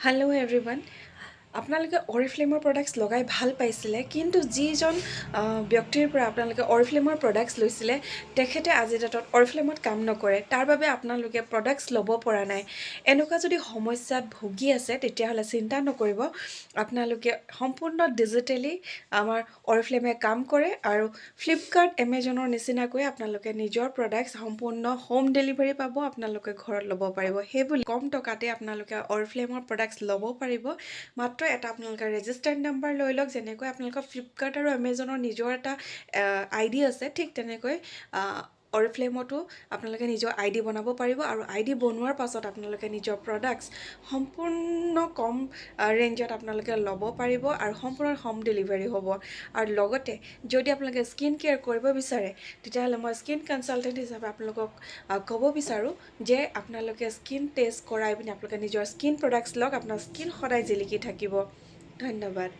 Hello' everyone, আপোনালোকে অৰিফ্লেমৰ products লগাই ভাল পাইছিলে, কিন্তু যিজন ব্যক্তিৰ পৰা আপোনালোকে অৰিফ্লেমৰ প্ৰডাক্টছ লৈছিলে, তেখেতে আজিৰ ডেটত অৰিফ্লেমত কাম নকৰে। তাৰ বাবে আপোনালোকে প্ৰডাক্টছ ল'ব পৰা নাই। এনেকুৱা যদি সমস্যাত ভুগি আছে, তেতিয়াহ'লে চিন্তা নকৰিব। আপোনালোকে সম্পূৰ্ণ ডিজিটেলি আমাৰ অৰিফ্লেমে কাম কৰে আৰু ফ্লিপকাৰ্ট, এমেজনৰ নিচিনাকৈ আপোনালোকে নিজৰ প্ৰডাক্টছ সম্পূৰ্ণ হোম ডেলিভাৰী পাব, আপোনালোকে ঘৰত ল'ব পাৰিব। সেইবুলি কম টকাতে আপোনালোকে অৰিফ্লেমৰ প্ৰডাক্টছ ল'ব পাৰিব। মাত্ৰ এটা আপোনালোকে ৰেজিষ্টাৰ্ড নাম্বাৰ লৈ লওক। যেনেকৈ আপোনালোকৰ ফ্লিপকাৰ্ট আৰু এমেজনৰ নিজৰ এটা আই ডি আছে, ঠিক তেনেকৈ অৰিফ্লেমতো আপোনালোকে নিজৰ আই ডি বনাব পাৰিব আৰু আই ডি বনোৱাৰ পাছত আপোনালোকে নিজৰ প্ৰডাক্টছ সম্পূৰ্ণ কম ৰেঞ্জত আপোনালোকে ল'ব পাৰিব আৰু সম্পূৰ্ণ হোম ডেলিভাৰী হ'ব। আৰু লগতে যদি আপোনালোকে স্কিন কেয়াৰ কৰিব বিচাৰে, তেতিয়াহ'লে মই স্কিন কনচালটেণ্ট হিচাপে আপোনালোকক ক'ব বিচাৰোঁ যে আপোনালোকে স্কিন টেষ্ট কৰাই পিনি আপোনালোকে নিজৰ স্কিন প্ৰডাক্টছ লওক। আপোনাৰ স্কিন সদায় জিলিকি থাকিব। ধন্যবাদ।